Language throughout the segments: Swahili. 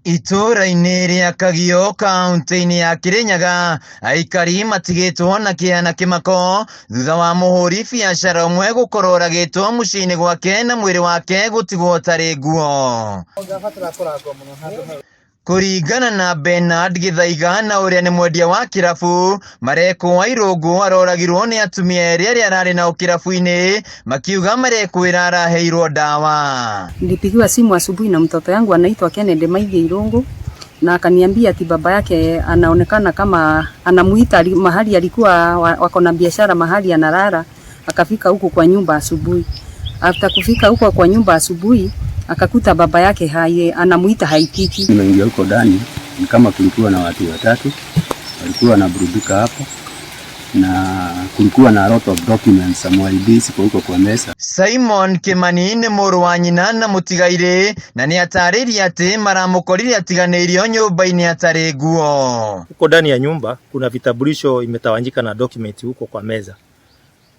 Itũũra-inĩ rĩa Kagio kaunti-inĩ ya Kirinyaga, aikari matigĩtwo na kĩeha na kĩmako thutha wa mũhũri biacara ũmwe gũkorwo oragĩtwo mũciĩ-inĩ gwake na mwĩrĩ wake gũtigwo ũtarĩ nguo. Kũringana na Bernard Gĩthaiga na ũrĩa nĩ mwendia wa kĩrabu, Marekũ wa Irũngũ aroragirwo nĩ atumia erĩ arĩa ararĩ nao kĩrabu-inĩ makiuga marekwĩra araheirwo ndawa. Nilipigiwa simu asubuhi na mtoto yangu anaitwa Kennedy Maithia Irungu na akaniambia ati baba yake anaonekana kama anamuita mahali alikuwa wako na biashara mahali analala, akafika huku kwa nyumba asubuhi. After kufika huko kwa nyumba asubuhi akakuta baba yake haye, anamuita haitiki. Nimeingia huko ndani ni kama kulikuwa na watu watatu walikuwa wanaburudika hapo, na kulikuwa na lot of documents, some IDs kwa huko kwa meza. Simon Kimani nĩ mũrũ wa nyina na mũtigairĩ na nĩ atarĩirie atĩ maramũkorire atiganĩirio nyũmba-inĩ atarĩ nguo. Huko ndani ya nyumba kuna vitambulisho imetawanyika na document huko kwa meza,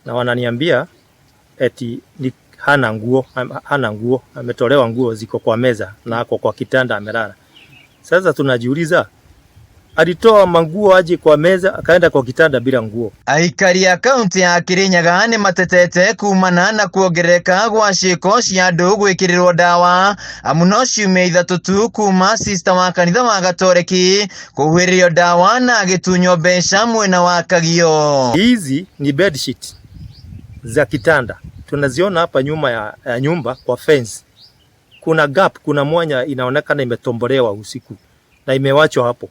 na wananiambia eti ni hana nguo, hana nguo, ametolewa nguo ziko kwa meza na ako kwa kitanda amelala. Sasa tunajiuliza alitoa manguo aje kwa meza akaenda kwa kitanda bila nguo? Aikari a kaunti ya Kirinyaga nĩ matetete kumana na kuongerereka gwa ciĩko cia andũ gwĩkĩrĩrwo ndawa amu no ciumia ithatũ tu kuma sista wa kanitha wa Gatoreki kũhuhĩrĩrio ndawa na agĩtunywo mbeca mwena wa Kagio. Hizi ni bedsheet za kitanda tunaziona hapa nyuma ya nyumba kwa fence. Kuna gap, kuna mwanya inaonekana imetombolewa usiku na imewachwa hapo.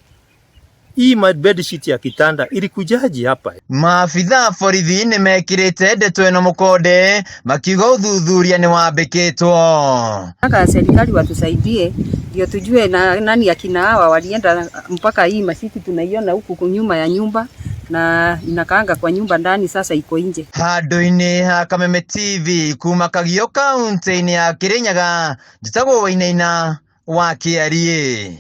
Hii bedsheet ya kitanda ilikujaje hapa? Maabitha a borithi nĩ mekĩrĩte ndeto ĩno mũkonde makiuga ũthuthuria nĩ wambĩkĩtwo. Nataka serikali watusaidie ndio tujue na nani akina hawa walienda mpaka hii mashiti tunaiona huku nyuma ya nyumba na inakaanga kwa nyumba ndani, sasa iko nje. Handũ-inĩ ha Kameme TV kuma Kagio kaunti-inĩ ya Kirinyaga, njĩtagwo Wainaina wa Kĩariĩ.